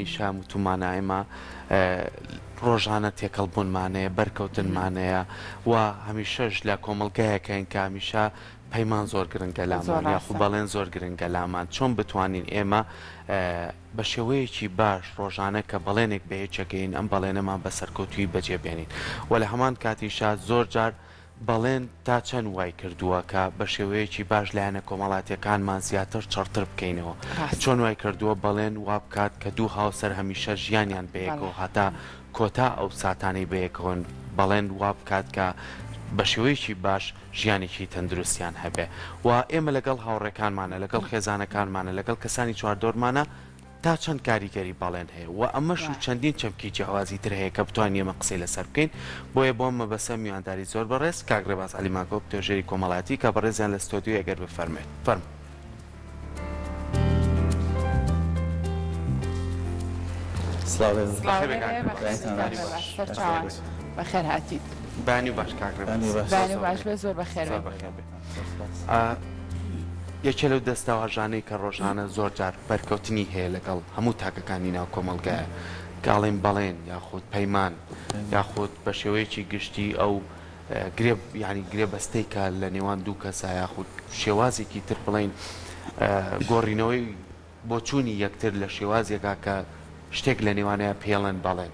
هەمیشە وتومانە ئێمە ڕۆژانە تێکەڵ بوونمان هەیە، بەرکەوتنمان هەیە و هەمیشەش لە کۆمەڵگایەکین کە هەمیشە پەیمان زۆر گرنگە زۆر لامان یاخو ڕاستە. بەڵێن زۆر گرنگە لامان چۆن بتوانین ئێمە بە شێوەیەکی باش ڕۆژانە کە بەڵێنێک بە یەکێک ئەین ئەم بەڵێنەمان بە سەرکەوتوویی بەجێ بێنین و لە هەمان کاتیشا زۆر جار بەڵێن تا چەند وای کردووە کە بە شێوەیەکی باش لایەنە کۆمەڵاتیەکانمان زیاتر چڕتر بکەینەوە؟ ڕاستە. چۆن وای کردووە بەڵێن وا بکات کە دوو هاوسەر هەمیشە ژیانیان بەڵێ. بەیەکەوە هەتا کۆتا ئەو ساتانەی بەیەکەوەن، بەڵێن وا بکات کە بە شێوەیەکی باش ژیانێکی تەندروستیان هەبێ و ئێمە لەگەڵ هاوڕێکانمانە، لەگەڵ خێزانەکانمانە، لەگەڵ کەسانی چواردەورمانە تا چەند کاریگەری بەڵێن هەیە و ئەمەش و چەندین چەمکی جیاوازی تر هەیە کە بتوانین ئێمە قسەی لەسەر بکەین بۆیە بۆ ئەم مەبەستە میوانداری زۆر بەڕێز کاک ڕێباز عەلی ماکۆ توێژەری کۆمەڵایەتی کە بەڕێزیان لە ستۆدیۆی ئەگەر بفەرموێت فەرموو. سڵاو لێ بێ. سڵاو بەخێر لێ بێ کاک بێ، ڕێباز. بەخێر بێی کاک بەیانی ڕێباز. باش. سەرچاوان بەخێر هاتیت. بەیانی باش کاک ڕێباز. بەیانی باش. زۆر بەیانی زۆر باش بەخێر بێ زۆر بەخێر زۆر بێی. بەخێر بێ. زۆر سوپاس. یەکێ لەو دەستەواژانەی کە ڕۆژانە زۆر جار بەرکەوتنی هەیە لەگەڵ هەموو تاکەکانی ناو کۆمەڵگایە کە ئەڵێن بەڵێن یاخود پەیمان یاخود بە شێوەیەکی گشتی ئەو گرێ یانی گرێبەستەی کە لە نێوان دوو کەسا یاخود شێوازێکی تر بڵێین گۆڕینەوەی بۆچوونی یەکتر لە شێوازێکا کە شتێک لە نێوانیا پێڵێن بەڵێن.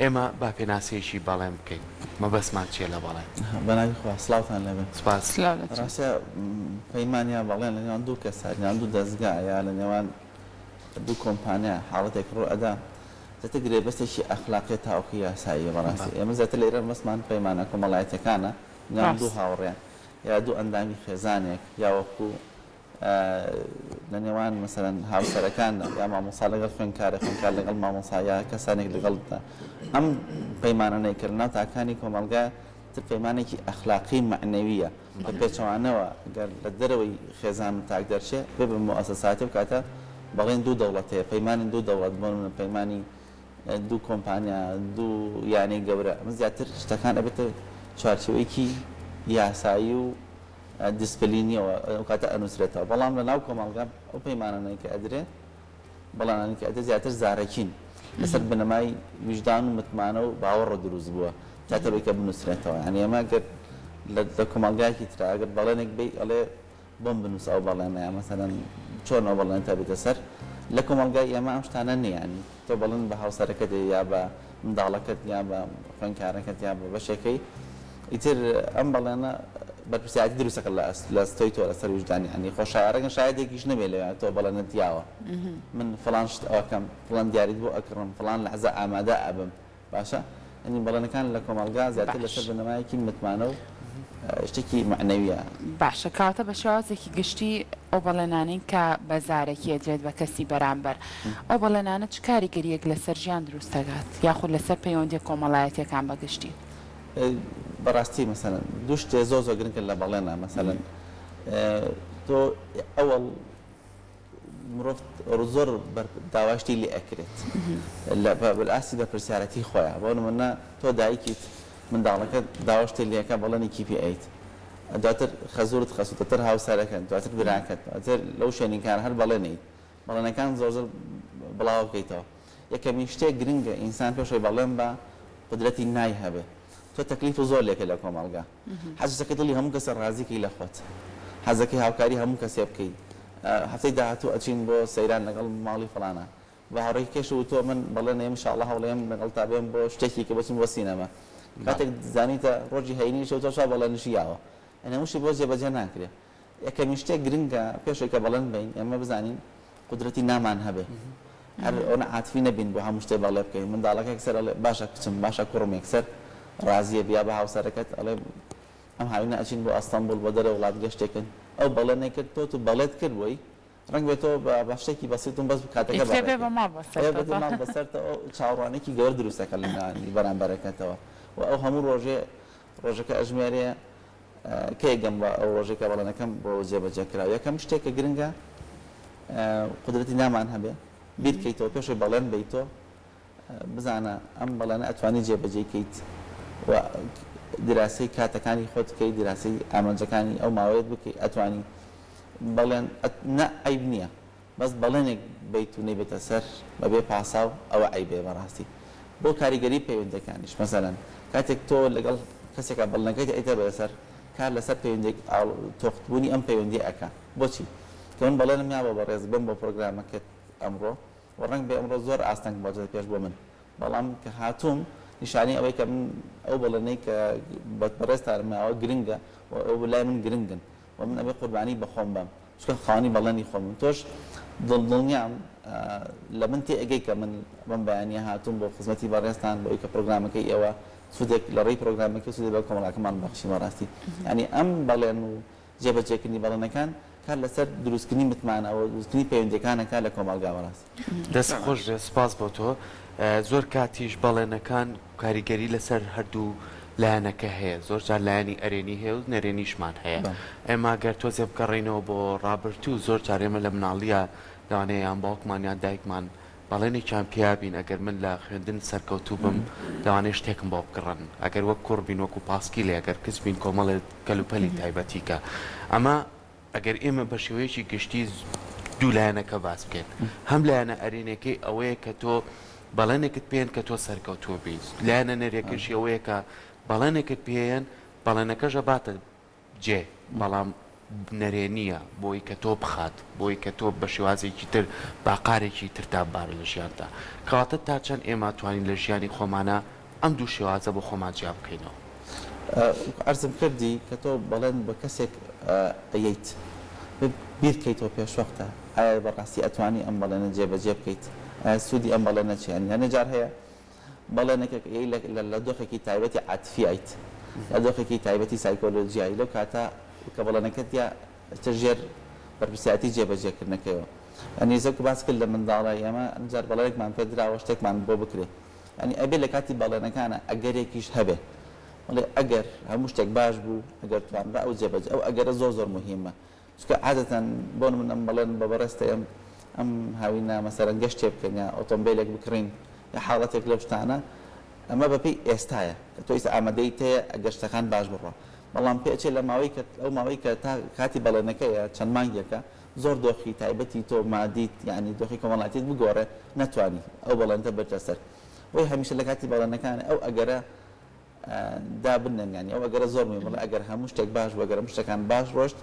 ئێمە با پێناسەیەکی بەڵێن بکەین. مەبەستمان چییە لە بەڵێن؟ بەناوی خوا سڵاوتان لێبێ. سوپاس. سلاو لە تۆ. ڕاستە پەیمان یا بەڵێن لە نێوان دوو کەسا، لە نێوان دوو دەزگا یا لە نێوان دوو کۆمپانیا حاڵەتێک ڕوو ئەدا زیاتر گرێبەستێکی ئەخلاقیە تاوەکو یاساییە بەڕاستی ئێمە زیاتر لێرە مەبەستمان پەیمانە کۆمەڵایەتیەکانە نێوان دوو ڕاست. هاوڕێ یا دوو ئەندامی خێزانێک یا وەکو لە نێوان مەسەلەن هاوسەرەکاندا یا مامۆستا لەگەڵ خوێندکارە خوێندکار لەگەڵ مامۆستا یا کەسانێک لەگەڵدا ئەم پەیمانانەی کە لەناو تاکانی کۆمەڵگا تر پەیمانێکی ئەخلاقی مەعنەویە بە پێچەوانەوە گەر لە دەرەوەی خێزان و تاک دەرچێ بێ بە موئەسەساتی و کاتە بەڵێن دوو دەوڵەت هەیە پەیمانی دوو دەوڵەت بۆ نمونە پەیمانی دوو کۆمپانیا دوو یانەی گەورە ئەمە زیاتر شتەکان ئەبێتە چوارچێوەیەکی یاسایی و دیسپلینیەوە ئەو کاتە ئەنوسرێتەوە بەڵام لە ناو کۆمەڵگا ئەو پەیمانانەی کە ئەدرێ بەڵێنانەی کە ئەدرێ زیاتر زارەکین لەسەر بنەمای ویژدان و متمانە و باوەڕە دروست بووە زیاتر ئەوەی کە بنوسرێتەوە یانی ئێمە گەر لە کۆمەڵگایەکی ترا ئەگەر بەڵێنێک بەی ئەڵێ بۆم بنووسە ئەو بەڵێنە یا مەسەلەن چۆن ئەو بەڵێنە تا بێتە سەر لە کۆمەڵگای ئێمە ئەم شتانە نییە یانی تۆ بەڵێن بە هاوسەرەکەت یا بە منداڵەکەت یا بە خوێندکارەکەت یا بە بەشێکەی ئیتر ئەم بەڵێنە بەرپرسیارەتی دروست دەکات لە لە ئەستۆی تۆ لەسەر ویژدانی یانی خۆ شایە ڕەنگە شایەدێکیش نەبێ لەوێ تۆ بەڵێنت یاوە من فڵان شت ئەکەم فڵان دیاریت بۆ ئەکڕم فڵان لەحزە ئامادە ئەبم باشە یانی بەڵێنەکان لە کۆمەڵگا زیاتر باش. لەسەر بنەمایەکی متمانە و شتێکی مەعنەویە. باشە کەواتە بە شێوازێکی گشتی ئەو بەڵێنانەی کە بە زارەکی ئەدرێت بە کەسی بەرامبەر ئەو بەڵێنانە چ کاریگەرییەک لەسەر ژیان دروست دەکات یاخود لەسەر پەیوەندیە کۆمەڵایەتیەکان بە گشتی؟ بەڕاستی مەسەلەن دوو شتێ زۆر زۆر گرنگن لە بەڵێنا مەسەلەن تۆ ئەوەڵ مرۆڤ زۆر داوای شتی لێ ئەکرێت لە ئاستی بەرپرسیارەتی خۆیان بۆ نمونە تۆ دایکیت منداڵەکە داوا شتێ لێکە بەڵێنێکی پێ ئەیت دواتر خەزورت خەسوتەتر هاوسەرەکەت دواتر براکەت دواتر لەو شوێنیکان هەر بەڵێنیت بەڵێنەکان زۆر زۆر بڵاو بکەیتەوە یەکەمین شتێک گرنگە ئینسان پێش ئەوەی بەڵێن بە قودرەتی نای هەبێ تۆ تەکلیف زۆر لێکە لە کۆمەڵگا حەزەکەی دڵی هەموو کەسێ ڕازی کەی لە خۆت حەزەکەی هاوکاری هەموو کەسێ بکەی هەفتەی داهاتوو ئەچین بۆ سەیران لەگەڵ ماڵی فڵانە بە هاوڕێکەکەشت وتووە من بەڵێن ئەیەم ئینشاڵڵا هەوڵەیەم لەگەڵتا بێم بۆ شتێکی کە بچین بۆ سینەما کاتێک زانیتە ڕۆژی هەینیشە و تۆ چا بەڵێنیشی یاوە یانی هەموو شتێک بۆ جێبەجێ ناکرێ یەکەمین شتێک گرنگە پێش ئەوەی کە بەڵێن بەین ئێمە بزانین قودرەتی نامان هەبێ هەر ئەوەنە عاتفی نەبین بۆ هەموو شتێ بەڵێ بکەین منداڵەکە یەکسەر ئەڵێ باشە کچم باشە کوڕم یەکسەر ڕازیە بیا بە هاوسەرەکەت ئەڵێ ئەم هاوینە ئەچین بۆ ئەستەنبوڵ بۆ دەرەوە وڵات گەشتێکن ئەو بەڵێنەی کرد تۆ تو بەڵێت کرد بۆی ڕەنگ بێ تۆ بە شتێکی بەسیت و بەس کاتەکە ئیتر بێ بەڕێکەی بە ماڵ ئێ بە بەسەرتەوە. ماڵ بەسەرتەوە چاوەڕوانێکی گەورە دروست دەکات لە ناوی بەرامبەرەکەتەوە و ئەو هەموو ڕۆژێ ڕۆژەکە ئەژمێرێ کەی گەم بە ئەو ڕۆژەی کە بەڵێنەکەم بۆ جێبەجێ کرا یەکەم شتێک کە گرنگە قودرەتی نامان هەبێ بیر کەیتەوە پێش ئەوەی بەڵێن بەی تۆ بزانە ئەم بەڵێنە ئەتوانی جێبەجێی کەیت و دیراسەی کاتەکانی خۆت بکەیت دیراسەی ئامانجەکانی ئەو ماوەیەت بکەیت ئەتوانی بەڵێن نە عەیب نییە. بەس بەڵێنێک بەیت و نەیبێتە سەر بەبێ پاساو ئەوە عەیبەیە بەڕاستی بۆ کاریگەری پەیوەندیەکانیش مەسەلەن کاتێک تۆ لەگەڵ کەسێکا بەڵێنەکەیت ئەیتە بەسەر کار لەسەر پەیوەندیەک ئاڵ تۆخت بوونی ئەم پەیوەندیە ئەکا بۆچی کە من بەڵێنم یاوە بەڕێز بم بۆ پرۆگرامەکەت ئەمڕۆ و ڕەنگ بێ ئەمڕۆ زۆر ئاستەنگ بۆتە پێش بۆ من بەڵام کە هاتووم نیشانەی ئەوەی کە من ئەو بەڵێنەی کە بە بەڕێزتانم ماوە گرنگە و ئەو لای من گرنگن و من ئەبێ قوربانی بە خۆم بەم چونکە خاوەنی بەڵێنی خۆمم تۆش دڵ دڵنیام لە من تێ ئەگەی کە من بەم بەیانیە هاتووم بۆ خزمەتی بەڕێزتان بۆ ئەوی کە پرۆگرامەکەی ئێوە سوودێک لە ڕێی پرۆگرامەکەی سوودێک بە کۆمەڵگاکەمان بەخشین بەڕاستی یانی ئەم بەڵێن و جێبەجێکردنی بەڵێنەکان کار لەسەر دروستکردنی متمانە و دروستکردنی پەیوەندیەکان ئەکات لە کۆمەڵگا بەڕاستی. دەست خۆش بێت سوپاس بۆ تۆ. زۆر کاتیش بەڵێنەکان کاریگەری لەسەر هەردوو لایەنەکە هەیە زۆر جار لایەنی ئەرێنی هەیە و نەرێنیشمان هەیە ئێمە گەر تۆزێ بگەڕێینەوە بۆ ڕابرتوو زۆر جار ئێمە لە مناڵیە لەوانەیە یان باوکمان یان دایکمان بەڵێنێکیان پیا بین ئەگەر من لە خوێندن سەرکەوتوو بم لەوانەیە شتێکم بۆ بکڕن ئەگەر وەک کوڕ بین وەکو پاسکیلێ ئەگەر کچ بین کۆمەڵێ کەلوپەلی تایبەتی کە ئەمە ئەگەر ئێمە بە شێوەیەکی گشتی دوو لایەنەکە باس بکەین هەم لایەنە ئەرێنیەکەی ئەوەیە کە تۆ بەڵێنێکت پێن کە تۆ سەرکەوتوو بیت لایەنە نەرێکەشی ئەوەیە کە بەڵێنێکت پێیەن بەڵێنەکەش ئەباتە جێ بەڵام نەرێنییە بۆی کە تۆ بخات بۆی کە تۆ بە شێوازێکی تر باقارێکی ترتا ببارە لە ژیانتا کەواتە تا چەند ئێمە توانین لە ژیانی خۆمانا ئەم دوو شێوازە بۆ خۆمان جیا بکەینەوە؟ وەکو عەرزم کردی کە تۆ بەڵێن بە کەسێک ئەیەیت بیر کەیتەوە پێشوەختە ئایا بەڕاستی ئەتوانی ئەم بەڵێنە جێبەجێ بکەیت ئایا سوودی ئەم بەڵێنە چیە یانی هەنێ جار هەیە بەڵێنێکە کە ئەی لە دۆخێکی تایبەتی عاتفیایت، لە دۆخێکی تایبەتی سایکۆلۆجیای، لەو کاتە کە بەڵێنەکەت یا ئەچتە ژێر بەرپرسیارەتی جێبەجێکردنەکەیەوە. یانی زەوک باس کرد لە منداڵای ئێمە ئەمجار بەڵێنێکمان پێ دراوە شتێکمان بۆ بکرێ. یانی ئەبێ لە کاتی بەڵێنەکانا ئەگەرێکیش هەبێ. بڵێ ئەگەر هەموو شتێک باش بوو، ئەگەر توانرا ئەو جێبەجێ ئەو ئەگەرە زۆر زۆر موهیمە. چونکە عادەتەن بۆ نمونە من بەڵێن بە بەڕێزت ئەیەم ئەم هاوینە مەسەلەن گەشتێ بکەین یا ئۆتۆمبێلێک بکڕین یا حاڵەتێک لەو شتانە ئەمە بەپێی ئێستایە کە تۆ ئیستا ئامادەیت هەیە ئەگەر شتەکان باش بڕوا بەڵام پێ ئەچێ لە ماوەی کە ئەو ماوەی کە تا کاتی بەڵێنەکەیە چەند مانگێکە زۆر دۆخی تایبەتی تۆ مادیت یانی دۆخی کۆمەڵایەتیت بگۆڕێ نەتوانی ئەو بەڵێنتە بەرتە سەر بۆیە هەمیشە لە کاتی بەڵێنەکان ئەو ئەگەرە دابنێن یانی ئەو ئەگەرە زۆر مهمە بڵێ ئەگەر هەموو شتێک باش بوو ئەگەر هەموو شتەکان باش ڕۆشت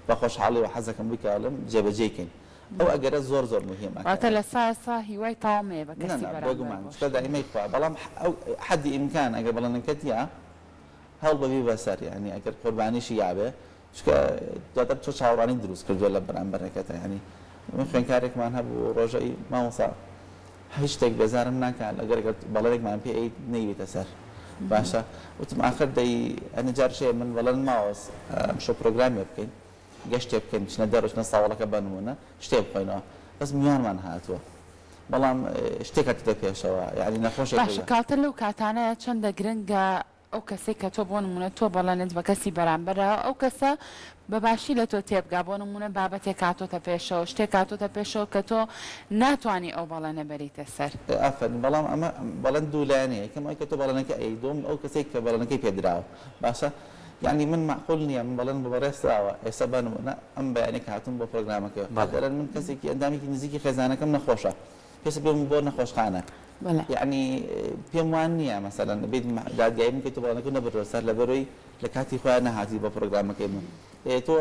بە خۆشحاڵیەوە حەزەکەم بیکەڵم جێبەجێی کەین ئەو ئەگەرە زۆر زۆر مهمە واتە لە سا سا هیوای تەواو مەیە بە نا کەسی نا بەرامبەر بێگومان بۆ چونکە شتێک. دائیمەی خوا بەڵام ئەو حەدی ئیمکان ئەگەر بەڵێنەکەت یا هەوڵ بە بیبە سەر یانی ئەگەر قوربانیشی یابێ چونکە دواتر تۆ چاوەڕوانی دروست کردووە لە بەرامبەرەکەتا یانی من خوێندکارێکمان هەبوو ڕۆژەی مامۆستا هیچ شتێک بێزارم ناکات لەگەر گەر بەڵێنێکمان پێ ئەیت نەیبێتە سەر باشە وتم ئاخر دەی ئەنە جارش هەیە من بەڵێن ماوە ئەمشەو پرۆگرامێ بکەین گەشتێ بکەین بچنە دەرەوە چنە ساوڵەکە بە نموونە شتێ بخۆینەوە بەس میوانمان هاتووە بەڵام شتێک هاتووتە پێشەوە یانی نەخۆشێک باشە کاتە لەو کاتانەیە چەندە گرنگە ئەو کەسەی کە تۆ بۆ نموونە تۆ بەڵێنت بە کەسی بەرامبەر داوە ئەو کەسە بە باشی لە تۆ تێبگا بۆ نموونە بابەتێک هاتۆتە پێشەوە شتێک هاتۆتە پێشەوە کە تۆ ناتوانی ئەو بەڵێنە بەریتە سەر. ئافەرین بەڵام ئەمە بەڵێن دوو لایەنەیە یەکەم ئەوەی کە تۆ بەڵێنەکە ئەیەی دووەم ئەو کەسەی کە بەڵێنەکەی پێ دراوە باشە یانی من مەعقول نییە من بەڵێنم بە بەڕێز داوە ئێستا بە نموونە ئەم بەیانیە کە هاتووم بۆ پرۆگرامەکە قەدەرەن من کەسێکی ئەندامێکی نزیکی خێزانەکەم نەخۆشە پێشتر بێم بۆ نەخۆشخانە یەعنی پێم وان نییە مەسەلەن بێت دادگایی بکەیت تۆ بەڵێنەکەت نەبردەوە سەر لەبەرەوەی لە کاتی خۆیان نەهاتی بۆ پرۆگرامەکەی من ئێ تۆ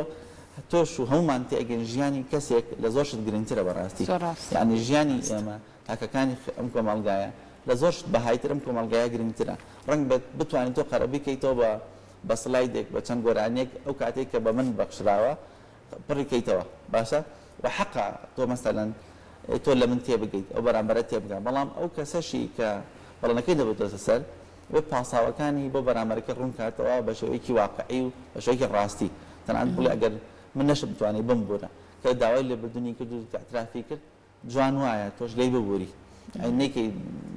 تۆش و هەمومان تێئەگەین ژیانی کەسێک لە زۆر شت گرنگترە بەڕاستی یەعنی ژیانی ئێمە تاکەکانی ئەم کۆمەڵگایە لە زۆر شت بەهایتر ئەم کۆمەڵگایە گرنگترە ڕەنگ بێت بتوانیت تۆ قەرەبووی کەیتەوە بە بە سلایدێک بە چەند گۆرانیەک ئەو کاتێک کە بە من بەخشراوە پڕی کەیتەوە باشە وە حەقە تۆ مەسەلەن تۆ لە من تێبگەیت ئەو بەرامبەرە تێبگا بەڵام ئەو کەسەشی کە بەڵێنەکەی دەبردۆتە سەر بێ پاساوەکانی بۆ بەرامبەرەکەی ڕوون کاتەوە بە شێوەیەکی واقعی و بە شێوەیەکی ڕاستی تەنانەت بڵێ ئەگەر من نەشم توانی بمبورە کە داوای لێبوردنی کرد و ئیعترافی کرد جوان وایە تۆش لێی ببوری ئەی نەیکەی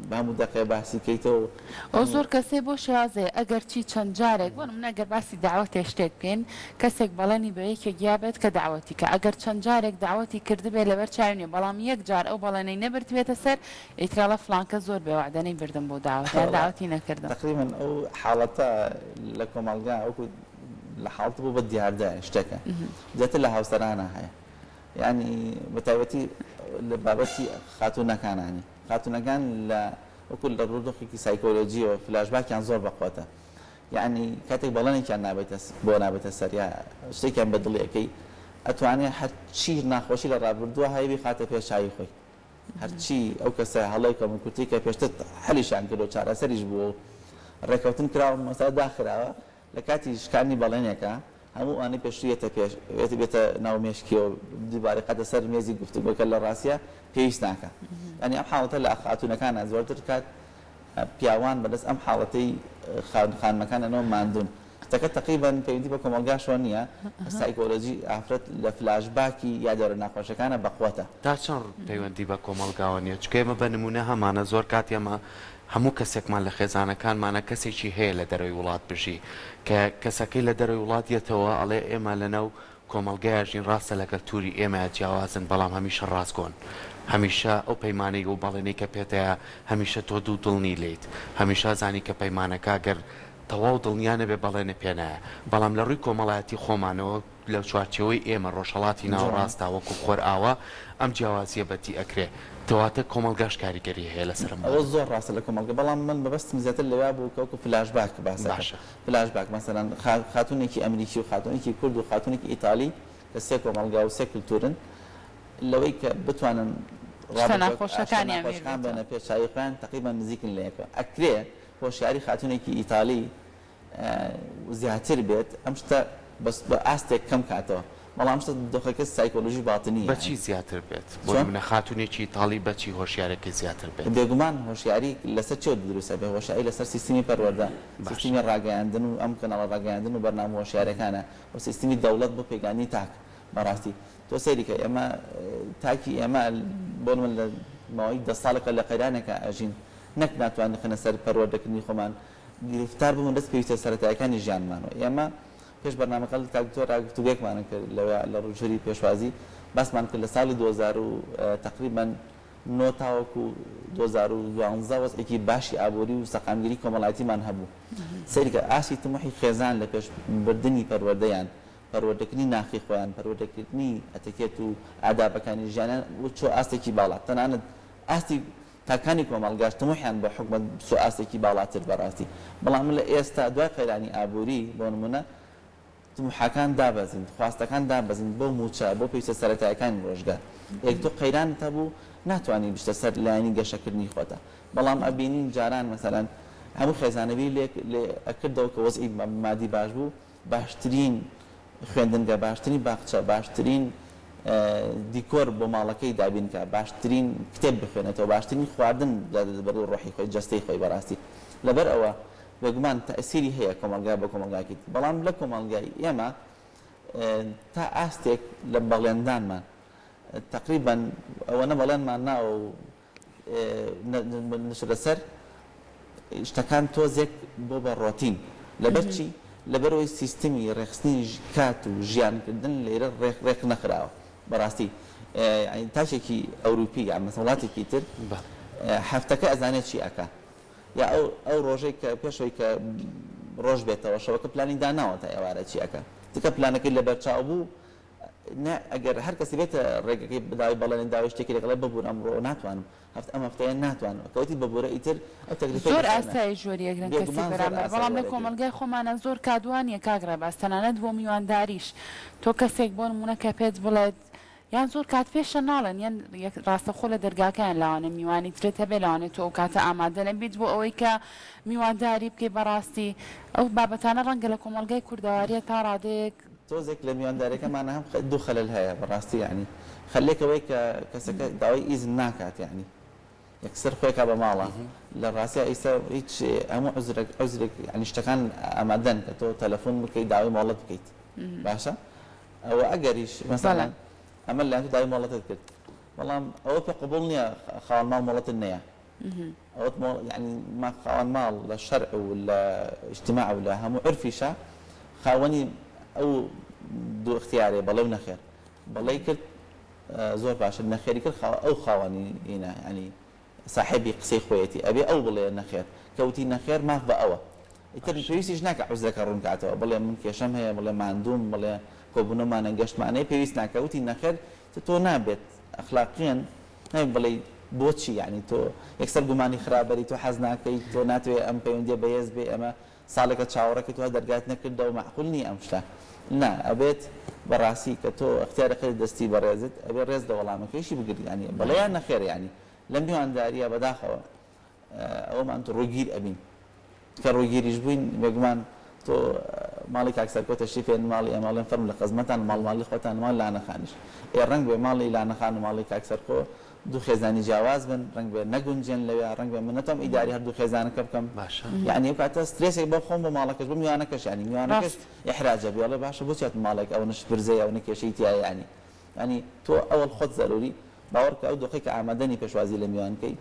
بە هەموو دەقێ باسی کەیتەوە و ئەو زۆر کەسەی بۆ شێوازەیە ئەگەر چی چەند جارێک بۆ نمونە ئەگەر باسی دەعوەتێ شتێک بکەین کەسێک بەڵێنی بە یەکێک یابێت کە دەعوەتی کا ئەگەر چەند جارێک دەعوەتی کردبێ لەبەر چاوی نیە بەڵام یەک جار ئەو بەڵێنەی نەبردبێتە سەر ئیتر ئەڵێ فڵان کەس زۆر بێ وەعدە نەیبردم بۆ دەعوەت یان وەڵا دەعوەتی نەکردم. تەقریبەن ئەو حاڵەتە لە کۆمەڵگا وەکو لە حاڵەت بوو بە دیاردە شتێکە زیاتر لە هاوسەرانا هەیە. یانی بە تایبەتی لە بابەتی خاتوونەکانانی خاتوونەکان لە وەکو لە ڕوودۆخێکی سایکۆلۆجیەوە فلاشباکیان زۆر بەقوەتە یانی کاتێک بەڵێنێکیان نابێتە بۆ نابێتە سەر یا شتێکیان بە دڵی ئەکەی ئەتوانێ هەرچی ناخۆشی لە ڕابردووە هەیە بیخاتە پێش چاوی خۆی هەرچی ئەو کەسە هەڵەی کەموکورتی کە پێشتر حەلیشیان کردووە چارەسەریش بووە و ڕێکەوتن کراوە مەسەلە داخراوە لە کاتی شکاندنی بەڵێنێکا هەموو ئەوانەی پێشتر یەتە پێش بێتە ناو مێشکیەوە دووبارە قاتە سەر مێزی گفتوگۆ کە لە ڕاستیا پێویست ناکا یانی ئەم حاڵەتە لە خاتوونەکانا زۆرتر کات پیاوان بەدەست ئەم حاڵەتەی خانمەکانەوە ماندوون شتەکە تەقریبەن پەیوەندی بە کۆمەڵگاشەوە نییە سایکۆلۆجی ئافرەت لە فلاشباکی یادەوەرە ناخۆشەکانە بەقوەتە. تا چەند پەیوەندی بە کۆمەڵگاوە نییە چونکە ئێمە بە نموونە هەمانە زۆر کات ئێمە هەموو کەسێکمان لە خێزانەکانمانە کەسێکی هەیە لە دەرەوەی وڵات بژی کە کەسەکەی لە دەرەوەی وڵات یەتەوە ئەڵێ ئێمە لەناو کۆمەڵگەیا ژین ڕاستە لە کەلتوری ئێمەیا جیاوازن بەڵام هەمیشە ڕاستگۆن هەمیشە ئەو پەیمانەی و بەڵێنەی کە پێتەیە هەمیشە تۆ دوو دڵ نی لێیت هەمیشە ئەزانی کە پەیمانەکە گەر تەواو دڵنیا نەبێ بەڵێنە پێنایە بەڵام لە ڕووی کۆمەڵایەتی خۆمانەوە لە چوارچێوەی ئێمە ڕۆژهەڵاتی ناوەڕاستا وەکو خۆرئاوا ئەم جیاوازیە بەدی ئەکرێ کەواتە کۆمەڵگاش کاریگەری هەیە لەسەر ئەم ئەوە بابەتە. زۆر ڕاستە لە کۆمەڵگە بەڵام من مەبەستم زیاتر لەویا بوو کە وەکو فلاش باک باسەکەم باشە. فلاش باک مەسەلەن خاتوونێکی ئەمریکی و خاتوونێکی کورد و خاتوونێکی ئیتالی کە سێ کۆمەڵگا و سێ کلتورن لەوەی کە بتوانن شتە ڕابردووە شتە ناخۆشەکانیان بیر ناخۆشەکان بێتەوە. بێنە پێش چاوی خۆیان تەقریبەن نزیکن لە یەکەوە ئەکرێ هۆشیاری خاتوونێکی ئیتالی زیاتر بێت ئەم شتە بەس بە ئاستێک کەم کاتەوە بەڵام شتە دۆخەکە سایکۆلۆژی باتنیە بە چی یانی. زیاتر بێت؟ بۆ چۆن؟ نمونە خاتوونێکی ئیتاڵی بە چی هۆشیارەکەی زیاتر بێت؟ بێگومان هۆشیاری لەسەر چیەوە دروست ئەبێ؟ هۆشیاری لەسەر سیستمی پەروەردە، باشە. سیستمی ڕاگەیاندن و ئەم کەناڵە ڕاگەیاندن و بەرنامە هۆشیارەکانە و سیستمی دەوڵەت بۆ پێگەیاندنی تاک. بەڕاستی تۆ سەیری کە ئێمە تاکی ئێمە بۆ نمونە لە ماوەی دە ساڵێکە لە قەیرانێکا ئەژین نەک ناتوانین خەنە سەر پەروەردەکردنی خۆمان گرفتار بووین دەست پێویستە سەرەتایەکانی ژیانمانەوە. ئێمە پێش بەرنامەکە لەگەڵ کاک دکتۆر گفتوگۆیەکمان کرد لەوێ لە ژووری پێشوازی باسمان کرد لە ساڵی 2000 و تەقریبەن نۆ تاوەکو 2012 وەزعێکی باشی ئابووری و سەقامگیری کۆمەڵایەتیمان هەبوو. سەیری کە ئاستی تموحی خێزان لە پێش بردنی پەروەردەیان، پەروەردەکردنی ناخی خۆیان، پەروەردەکردنی ئەتەکێت و ئادابەکانی ژیانیان چووە ئاستێکی باڵا. تەنانەت ئاستی تاکانی کۆمەڵگاش تموحیان بۆ حکومەت بچوە ئاستێکی باڵاتر بەڕاستی بەڵام لە ئێستا دوای قەیرانی ئابوری بۆ نمونە تموحەکان دابەزین خواستەکان دابەزین بۆ موچە بۆ پێویستە سەرەتایەکانی ڕۆژگار یەک تۆ قەیرانت هەبوو ناتوانی بچتە سەر لایەنی گەشەکردنی خۆتە بەڵام ئەبینین جاران مەسەلەن هەموو خێزانە بیری لێ لێ ئەکردەوە کە وەزعی مادی باش بوو باشترین خوێندنگە، باشترین باخچە، باشترین دیکۆر بۆ ماڵەکەی دابین کا، باشترین کتێب بخوێنێتەوە، باشترین خواردن بداتە بەر ڕۆحی خۆی، جەستەی خۆی بەڕاستی لەبەر ئەوە بێگومان تەئسیری هەیە کۆمەڵگا بۆ کۆمەڵگاکی تر بەڵام لە کۆمەڵگای ئێمە تا ئاستێک لە بەڵێندانمان تەقریبەن ئەوەنە بەڵێنمان ناوە و نەچۆتە سەر شتەکان تۆزێک بۆ بە ڕۆتین لەبەر چی لەبەرئەوەی سیستمی ڕێکخستنی کات و ژیانکردن لێرە ڕێک ڕێک نەخراوە بەڕاستی یانی تاکێکی ئەوروپی یان مەسەلەن وڵاتێکی تر هەفتەکە ئەزانێت چی ئەکا یا ئەو ئەو ڕۆژەی کە پێشەوەی کە ڕۆژ بێتەوە شەوەکە پلانی داناوە تا ئێوارە چی ئەکا تکە پلانەکەی لەبەرچاو بوو نا ئەگەر هەر کەسێ بێتە ڕێگەکەی داوای بەڵێنی داوای شتێکی لەگەڵێ ببورە ئەمڕۆ ناتوانم هەفت ئەم هەفتەیە ناتوانم کە وتی ببورە ئیتر ئەو تەکلیفەی زۆر لەسەر نا ئاسایی ژۆری ئەگرن کەسی بێگومان زۆر بەرامبەر ئاسایی بەڵام لە وەرەگرن. کۆمەڵگای خۆمانا زۆر کات وا نیە کاک ڕێباز تەنانەت بۆ میوانداریش تۆ کەسێک بۆ نمونە کە پێت بڵێت یان زۆر کات پێشە ناڵێن یان یەک ڕاستەوخۆ لە دەرگاکەیان لاوانێ میوانی ترت هەبێ لەوانەیە تۆ ئەو کاتە ئامادە نەبیت بۆ ئەوەی کە میوانداری بکەی بەڕاستی ئەو بابەتانە ڕەنگە لە کۆمەڵگای کوردەواریە تا ڕادەیەک تۆزێک لە میوانداریەکەمانا هەم دوو خەلەل هەیە بەڕاستی یەعنی خەلێک ئەوەی کە کەسەکە داوای ئیزن ناکات یەعنی یەکسەر خۆی کا بە ماڵا لە ڕاستیا ئیستا هیچ هەموو عوزرێک عوزرێک یەعنی شتەکان ئامادەن کە تۆ تەلەفۆن بکەیت داوای مۆڵەت بکەیت باشە ئەوە ئەگەریش مەسەلەن ئەمە لەلایەن تۆ داوای مۆڵەتت کرد بەڵام ئەوە پێ قبوڵ نییە خاوەن ماڵ مۆڵەتت نەیە ئەوەت مۆڵ یانی ما خاوەن ماڵ لە شەرع و لە ئیجتماع و لە هەموو عورفیشا خاوەنی ئەو دوو ئیختیارەیە بەڵێ و نەخێر بەڵێی کرد زۆر باشە نەخێری کرد خاوە ئەو خاوەنی ئینە یانی ساحێبی قسەی خۆیەتی ئەبێ ئەو بڵێ نەخێر کە وتی نەخێر ماف بە ئەوە ئیتر پێویستیش ناکا عوزرەکە ڕوون کاتەوە بڵێ من کێشەم هەیە بڵێ ماندووم بڵێ کۆبوونەوەمانە گەشتمانەیە پێویست ناکا وتی نەخێر. تۆ نابێت ئەخلاقیەن نابێت بڵێی بۆچی یانی تۆ یەکسەر گومانی خراپ بەری تۆ حەز ناکەی تۆ ناتەوێ ئەم پەیوەندیە بەهێز بێ ئێمە ساڵێکە چاوەڕێکەی تۆ هەر دەرگات نەکردەوە مەعقول نیە ئەم شتە نا ئەبێت بەڕاستی کە تۆ ئەختیارەکەت دەستی بەڕێزت ئەبێ ڕێز لە وەڵامەکەیشی بگری یانی بەڵێ یان نەخێر یانی لەم میوانداریە بەداخەوە ئەوەمان تو ڕووگیر ئەبین کە ڕووگیریش بووین بێگومان تۆ ماڵی کاک سەرکۆ تەشریف هێن ماڵی ئێمە ئەڵێن فەرموو لە خزمەتان ماڵ ماڵی خۆتان ماڵ لانەخانیش ئێ ڕەنگ بێ ماڵی لانەخان و ماڵی کاک سەرکۆ دوو خێزانی جیاواز بن ڕەنگ بێ نەگونجێن لەوێ ڕەنگ بێ من نەتوانم ئیداری هەردوو خێزانەکە بکەم باشە یعنی ئەو کاتە سترێسێک بۆ خۆم بۆ ماڵەکەش بۆ میوانەکەش یعنی میوانەکەش ڕاست. ئیحراجە بێ ئەڵێ باشە بۆچی هاتم ماڵێک ئەوەنە شپرزەیە ئەوەنە کێشەی تیایە یعنی یعنی تۆ ئەوەڵ خۆت زەروری باوەڕکە ئەو دۆخەی کە ئامادەنی پێشوازی لە میوان کەی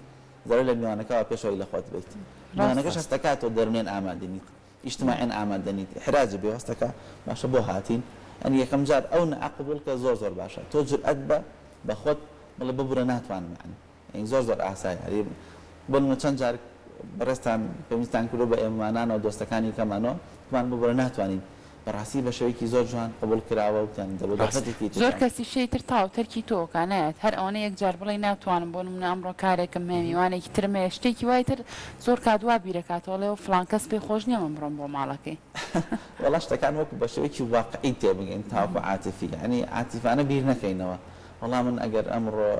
زەرەر لە میوانەکەوە پێش ئەوەی لە خۆت بەیت میوانەکەش هەستەکا تۆ دەرونیەن ئامادە نیت ئیجتماعیەن ئامادە نیت ئیحراجە بێ هەستەکا باشە بۆ هاتین یانی یەکەم جار ئەو نەئە قبوڵ کە زۆر زۆر باشە تۆ جورئەت بە بە خۆت بڵێ ببورە ناتوانم یانی یانی زۆر زۆر ئاسایە یانی بۆ نمونە چەند جار بەڕێزتان پەیوەندیتان کردوە بە ئێمەمانانەوە دۆستەکانی کەمانەوە وتمان ببورە ناتوانین بەڕاستی بە شێوەیەکی زۆر جوان قبوڵ کراوە وتیان دەبۆ ڕاست دەرفەتێکی زۆر تریان. کەسیش هەیە تر تەواو تەرکی تۆ ئەکا نایەت هەر ئەوەنە یەک جار بڵێی ناتوانم بۆ نمونە ئەمڕۆ کارێکم هەیە میوانێکی ترم هەیە شتێکی وای تر زۆر کات وا بیرەکاتەوە ئەڵێ ئەو فڵان کەس پێی خۆش نیە من بڕۆم بۆ ماڵەکەی. وەڵا شتەکان وەکو بە شێوەیەکی واقعی تێبگەین تاوەکو عاتیفی یانی عاتیفانە بیر نەکەینەوە وەڵا من ئەگەر ئەمڕۆ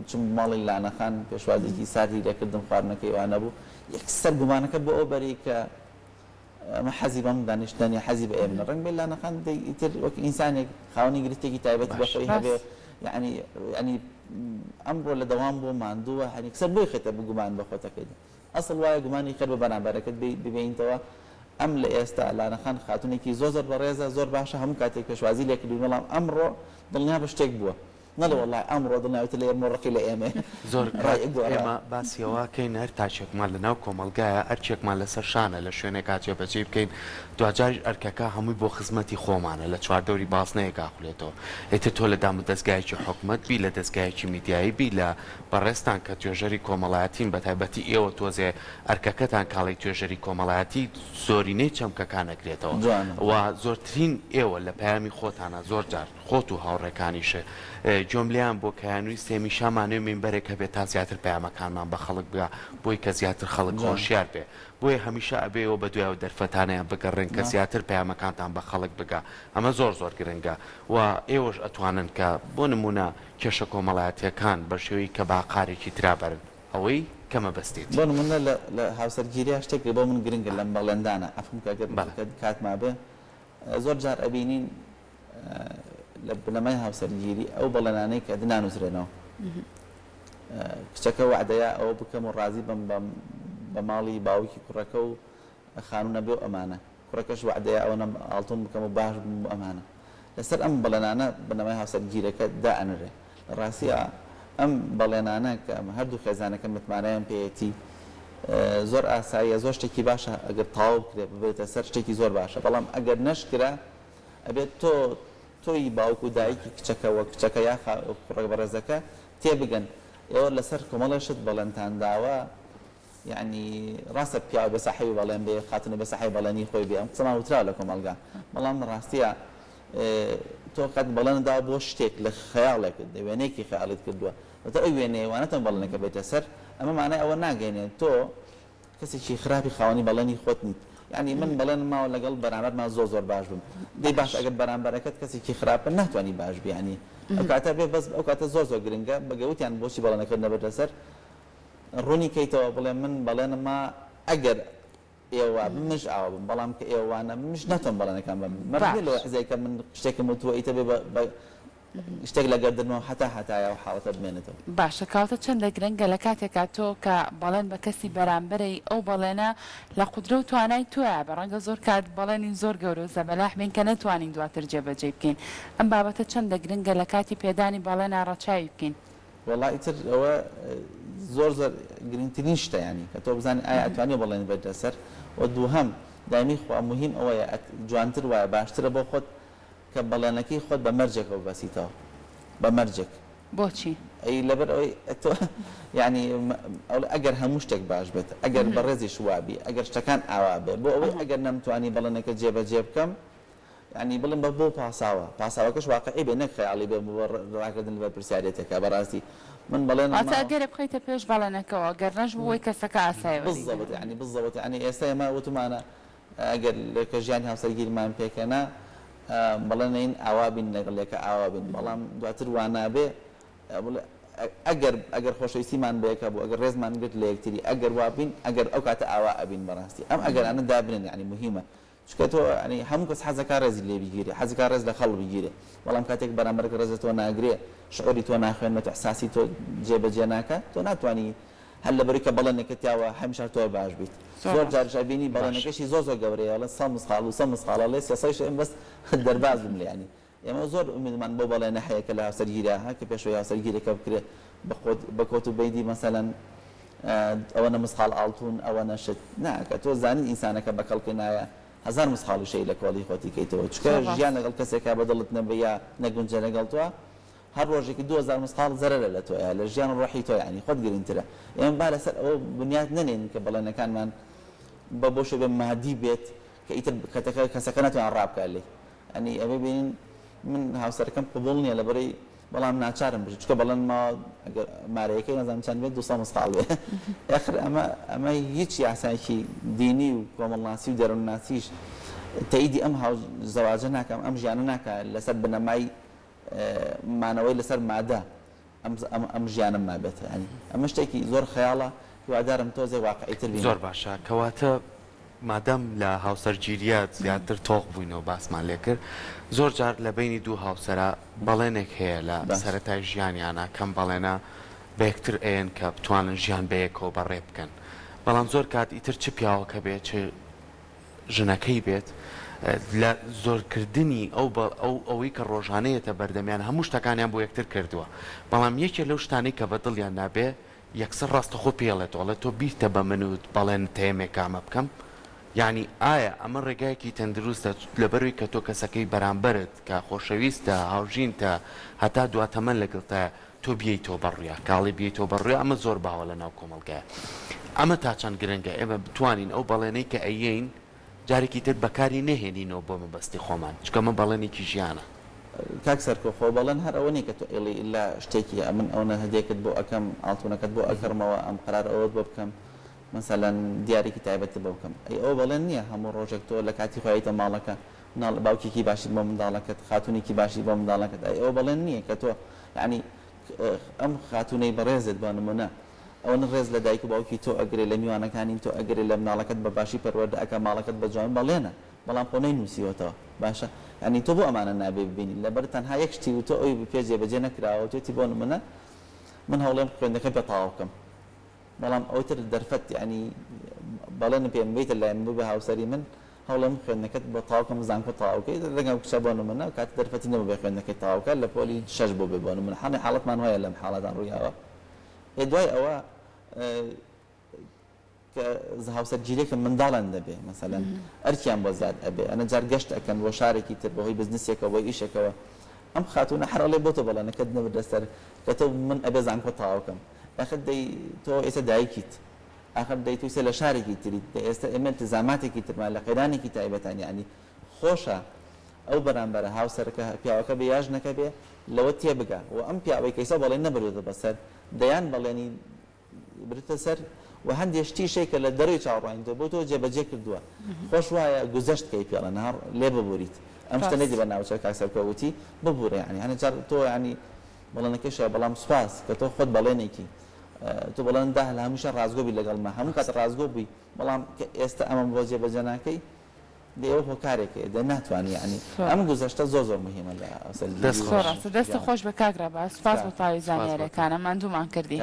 چوم بۆ ماڵی لانەخان پێشوازیەکی ساردی لێکردم خواردنەکەی وا نەبوو یەکسەر گومانەکە بۆ ئەو بەری کە ئەمە حەزی بەم دانیشتنە نیە حەزی بە ئێمە نیە ڕەنگ بێ لانەخان دەی ئیتر وەک ئینسانێک خاوەنی گرفتێکی تایبەتی بە خۆی هەبێ ڕاست. یعنی یعنی ئەمڕۆ لە دەوام بووە ماندووە هەنی قسە بۆی خێتە بگومان بە خۆتەکەی ئەسڵ وایە گومانی خێر بە بەرامبەرەکەت بێی ببینیتەوە ئەم لە ئێستا لانەخان خاتونێکی زۆر زۆر بەڕێزە زۆر باشە هەموو کاتێک پێشوازی لێکردوین بەڵام ئەمڕۆ دڵنیا بە شتێک بووە نەڵێ وەڵای ئەمڕۆ دڵنیاویتە لە ئێمە و ڕقی لە ئێمەیە. زۆر ڕای کات گۆڕا. ئێمە باسی ئەوە ئەکەین هەر تاکێکمان لە ناو کۆمەڵگایە ئەرکێکمان لەسەر شانە لە شوێنێکا جێبەجێی بکەین دواجاریش ئەرکەکە هەمووی بۆ خزمەتی خۆمانە لە چواردەوری بازنەیەک ئاخولێتەوە ئیتر تۆ لە دامودەزگایەکی حکومەت بی لە دەزگایەکی میدیایی بی لە بەڕێزتان کە توێژەری کۆمەڵایەتین بەتایبەتی ئێوە تۆزێ ئەرکەکەتان کاڵی توێژەری کۆمەڵایەتی زۆرینەی چەمکەکان ئەگرێتەوە جوانە. و زۆرترین ئێوە لە پەیامی خۆتانا زۆر جار خۆت و هاوڕێکانیشت گوێم لێیان بووە کە یانویست هەمیشە مانەوێ مینبەرێک هەبێت تا زیاتر پەیامەکانمان بە خەڵک بگا بۆی کە زیاتر خەڵک هۆشیار بێ بۆیە هەمیشە ئەبێ ئێوە بەدوای ئەو دەرفەتانەیان بگەڕێن کە زیاتر پەیامەکانتان بە خەڵک بگا ئەمە زۆر زۆر گرنگە و ئێوەش ئەتوانن کە بۆ نموونە کێشە کۆمەڵایەتیەکان بە شێوەی کە بە ئاقارێکی ترا بەرن ئەوەی کە مەبەستێتی. بۆ نموونە لە لە هاوسەرگیریا شتێک بۆ من گرنگە لەم بەڵێندانە عەفوم کە گەر بەڵێ. کات مابێ زۆر جار ئەبینین لە بنەمای هاوسەرگیری ئەو بەڵێنانەی کە نانووسرێنەوە کچەکە وەعدەیە ئەوە بکەم و ڕازی بم بە ماڵی باوکی کوڕەکە و خانوو نەبێ و ئەمانە کوڕەکەش وەعدەیە ئەوەنە ئاڵتون بکەم و باش بم و ئەمانە لەسەر ئەم بەڵێنانە بنەمای هاوسەرگیرەکە دائەنرێ لە ڕاستیا ئەم بەڵێنانە کە هەردوو خێزانەکە متمانەیان پێیەتی زۆر ئاساییە زۆر شتێکی باشە ئەگەر تەواو بکرێت ببرێتە سەر شتێکی زۆر باشە بەڵام ئەگەر نەشکرا ئەبێت تۆ تۆی باوک و دایکی کچەکە وە کچەکە یا کوڕە بەڕێزەکە تێبگەن ئێوە لەسەر کۆمەڵێ شت بەڵێنتان داوە یەعنی ڕاستە پیاو بێ ساحێبی بەڵێن بێ خاتوونە بێ ساحێبی بەڵێنی خۆی بێ ئەم قسەمان وتراوە لە کۆمەڵگا بەڵام ڕاستیە تۆ قەت بەڵێنت داوە بۆ شتێک لە خەیاڵێکت وێنەیەکی خەیاڵیت کردووە واتە ئەو وێنەیە وانەتەن بەڵێنەکە بێتە سەر ئەمە مانای ئەوە ناگەینێت تۆ کەسێکی خراپی خاوەنی بەڵێنی خۆت نیت یانی من بەڵێنم ماوە لەگەڵ بەرامبەرما زۆر زۆر باش بم دەی باش ئەگەر بەرامبەرەکەت کەسێکی خراپە ناتوانی باش بی یانی ئەو کاتە بێ بەس ئەو کاتە زۆر زۆر گرنگە بەگە وتیان بۆچی بەڵێنەکەت نەبردە سەر ڕوونی کەیتەوە بڵێ من بەڵێنم ما ئەگەر ئێوە وا بن منش ئاوا بم بەڵام کە ئێوە وا نەبن منش ناتوانم بەڵێنەکان بەم مەرج نیە لەوە باش. حزەی کە من شتێکم وتووە ئیتر بێ بە بە شتێک لە گەردنمەوە هەتا هەتایە ئەو حاڵەتە بمێنێتەوە. باشە کەواتە چەندە گرنگە لە کاتێکا تۆ کە بەڵێن بە کەسی بەرامبەرەی ئەو بەڵێنە لە قودرە و توانای تۆیا بێ ڕەنگە زۆر کات بەڵێنی زۆر گەورە و زەبەلاح بین کە نەتوانین دواتر جێبەجێی بکەین ئەم بابەتە چەندە گرنگە لە کاتی پێدانی بەڵێنا ڕەچاوی بکەین. وەڵا ئیتر ئەوە زۆر زۆر گرنگترین شتە یانی کە تۆ بزانی ئایا ئەتوانی بەڵێنی بەریتە سەر و دووهەم دایمی خوا موهیم ئەوەیە جوانتر وایە باشترە بۆ خۆت کە بەڵێنەکەی خۆت بە مەرجێکەوە ببەسیتەوە بە مەرجێک. بۆچی؟ ئەی لەبەر ئەوەی تۆ یانی ئەڵێ ئەگەر هەموو شتێک باش بێت ئەگەر بەڕێزیش وابی ئەگەر شتەکان ئاوا بێ بۆ ئەوەی ئەگەر نەمتوانی بەڵێنەکە جێبەجێ بکەم. یانی بڵێم بە بۆ پاساوە پاساوەکەش واقعی بێ نەک خەیاڵی بێ بۆ ڕاکردن لە بەرپرسیارێتێکە بەڕاستی من بەڵێنم واتە ماوە. ئەگەرێ بخەیتە پێش بەڵێنەکەوە گەر نەشبوو وەی کەسەکە ئاسایی وەری بالضبط گرن. یانی بالضبط یانی ئێستا ئێمە وتومانە ئەگەر کە ژیانی هاوسەرگیریمان پێکهێنا بەڵێنەین ئاوا بین لەگەڵ یەکە ئاوا بین بەڵام دواتر وا نابێ بڵێ ئەگەر ئەگەر خۆشەویستیمان بە یەکە بوو ئەگەر ڕێزمان گرت لە یەکتری ئەگەر وا بین ئەگەر ئەو کاتە ئاوا ئەبین بەڕاستی ئەم ئەگەرانە دابنێن یانی موهیمە چونکە تۆ یانی هەموو کەس حەزەکا ڕێزی لێ بگیرێ حەزەکا ڕێز لە خەڵک بگیرێ بەڵام کاتێک بەرامبەرەکە ڕێز لە تۆ ناگرێ شعوری تۆ ناخوێنێت ئیحساسی تۆ جێ بەجێ ناکا تۆ ناتوانی هەر لەبەرەی کە بەڵێنێکت یاوە هەمیشە تۆ باش بیت زۆر زۆر ڕاست. جاریش ئەبینی باش. بەڵێنەکەشی زۆر زۆر گەورەیە ئەڵێ سە مسقاڵ و سە مسقاڵ ئەڵێ سێسەیش ئەم بەس دەرباز بم لێیانی ئێمە زۆر ئومیدمان بەو بەڵێنە هەیە کە لە هاوسەرگیرا هە کە پێشەوەی هاوسەرگیرەکە بکرێ بە خۆت بە کۆت و بەیدی مەسەلەن ئەوەنە مسقاڵ ئاڵتون ئەوەنە شت نا کە تۆ زانیت ئینسانەکە بە کەڵکێ نایە هەزار مسقاڵیش هەی لە کۆڵی خۆتی کەیتەوە چونکە زۆر ڕاست. ژیان لەگەڵ کەسێکا بە دڵت نەبێ یا نەگونجێ لەگەڵ تۆ هەر ڕۆژێکی 2000 مسقاڵ زەرەرە لە تۆیا لە ژیان و ڕۆحی تۆ یانی خۆت گرنگترە ئێمە با لەسەر ئەوە بنیات نەنێین کە بەڵێنەکانمان بە بۆ شێوەی مادی بێت کە ئیتر کەتەکە کەسەکە نەتوانێت ڕابکات لێی یانی ئەبێ بینین من هاوسەرەکەم قبوڵ نییە لەبەرەی بەڵام ناچارم بژی چونکە بەڵێن ماوە ئەگەر مارەیەکەی نازانم چەند بێت 200 مسقاڵ بێ ئەخر ئەمە ئەمە هیچ یاسایەکی دینی و کۆمەڵناسی و دەروونناسیش تەئیدی ئەم هاو زەواجە ناکەم ئەم ژیانە ناکا لەسەر بنەمای مانەوەی لەسەر مادە ئەم ئەم ئەم ژیانەم مابێت یانی ئەمە شتێکی زۆر خەیاڵە هیوادارم تۆزێک واقعی تر بین. زۆر باشە کەواتە مادام لە هاوسەرگیریە زیاتر تۆخ بووینەوە باسمان لێ کرد زۆر جار لە بەینی دوو هاوسەرا بەڵێنێک هەیە لە باش. سەرەتای ژیانیانا کەم بەڵێنە بە یەکتر ئەیەن کە بتوانن ژیان بەیەکەوە بەڕێ بکەن بەڵام زۆر کات ئیتر چ پیاوەکە بێ چ ژنەکەی بێت لە زۆرکردنی ئەو بە ئەو ئەوەی کە ڕۆژانە یەتە بەردەمیان هەموو شتەکانیان بۆ یەکتر کردووە بەڵام یەکێ لەو شتانەی کە بە دڵیان نابێ یەکسەر ڕاستەخۆ پێی ئەڵێتەوە ئەڵێ تۆ بیرتە بە من وت بەڵێنت هەیە کە ئەمە بکەم یانی ئایا ئەمە ڕێگایەکی تەندروستە لەبەروی کە تۆ کەسەکەی بەرامبەرت کە خۆشەویستە هاوژینتە هەتا دوا تەمەن لەگەڵتایە تۆ بیەیتەوە بە ڕویا کاڵی بیەیتەوە بە ڕویا ئەمە زۆر باوە لە ناو کۆمەڵگایە ئەمە تا چەند گرنگە ئێمە بتوانین ئەو بەڵێنەی کە ئەیەین جارێکی تر بەکاری نەهێنینەوە بۆ مەبەستی خۆمان چونکە ئەمە بەڵێنێکی ژیانە. کاک سەرکۆ خۆ بەڵێن هەر ئەوە نیە کە تۆ ئەیڵێی ئیلا شتێکی ئەمن ئەونە هەدیەکت بۆ ئەکەم ئاڵتونەکەت بۆ ئەکڕمەوە ئەم قەرارە ئەوەت بۆ بکەم مەسەلەن دیاریکی تایبەتت بۆ بکەم ئەی ئەوە بەڵێن نیە هەموو ڕۆژێک تۆ لە کاتی خۆیا یەیتە ماڵەکە مناڵ باوکێکی باشیت بۆ منداڵەکەت خاتونێکی باشیت بۆ منداڵەکەت ئەی ئەوە بەڵێن نیە کە تۆ یەعنی ئەم خاتونەی بەڕێزت بۆ نمونە ئەوەنە ڕێز لە دایک و باوکی تۆ ئەگرێ لە میوانەکانی تۆ ئەگرێ لە مناڵەکەت بە باشی پەروەردە ئەکا ماڵەکەت بە جوانی بەڵێنە بەڵام خۆ نەینوسیوەتەوە باشە یانی تۆ بۆ ئەمانە نابێ ببینی لەبەر تەنها یەک شتی وتۆ ئەوی پێ جێبەجێ نەکراوە وتوێتی بۆ نمونە من هەوڵێم خوێندنەکەم پێ تەواو بکەم بەڵام ئەوی تر دەرفەت یانی بەڵێنم پێ بیتە لای من ببە هاوسەری من هەوڵێم خوێندنەکەت بۆ تەواو کەم زانکۆ تەواو کەی لەگەڵ کچە بۆ نمونە کات دەرفەتی نەبوو بێ خوێندنەکەی تەواو کات لە پۆلی شەش بوو بێ بۆ نمونە حاڵی حاڵەتمان وایە لەم حاڵەتان ڕوویاوە ئێ دوای ئەوە کە هاوسەرگیریەکە منداڵیان دەبێ مەسەلەن ئەرکیان بۆ زیاد ئەبێ ئەنە جار گەشت ئەکەن بۆ شارێکی تر بەهۆی بزنسێکەوە بۆی ئیشێکەوە ئەم خاتوونە هەر ئەڵێ بۆ تۆ بەڵێنەکەت نەبردە سەر کە تۆ من ئەبێ زانکۆ تەواو کەم ئەخر دەی تۆ ئێستا دایکیت ئاخر دەی تۆ ئیستا لە شارێکی تریت دە ئێستا ئێمە التزاماتێکی ترمان لە قەیرانێکی تایبەتان یەعنی خۆشە ئەو بەرامبەرە هاوسەرەکە پیاوەکە بێ یا ژنەکە بێ لەوە تێبگا و ئەم پیاوەی کە ئیستا بەڵێن نەبردۆتە بەسەر دەیان بەڵێنی بردتە سەر و هەندێ شتیش هەیە کە لە دەرەوەی چاوەڕوانی تۆ بۆ تۆ جێبەجێ کردووە خۆش وایە گوزەشت کەی پێڵێن ها لێ ببوریت ئەم شتە نەدی بە ناوچە کاک سەرکۆ وتی ببورە یانی هەنێ جار تۆ یانی بەڵێنەکەش هەیە بەڵام سوپاس کە تۆ خۆت بەڵێنێکی تۆ بەڵێن دا لە هەمیشە ڕاستگۆ بی لەگەڵما هەموو کات ڕاستگۆ بووی بەڵام کە ئێستا ئەمەم بۆ جێبەجێ ناکەی دەی ئەوە هۆکارێک هەیە دە ناتوانی یانی ئەم گوزەشتە زۆر زۆر مهمە لە دەست هاوسەرگیری خۆش. زۆر ڕاستە دەستت خۆش بێ کاک ڕێباز سوپاس بۆ تەواوی سوپاس بۆ تۆ. زانیاریەکانە ماندوومان کردی.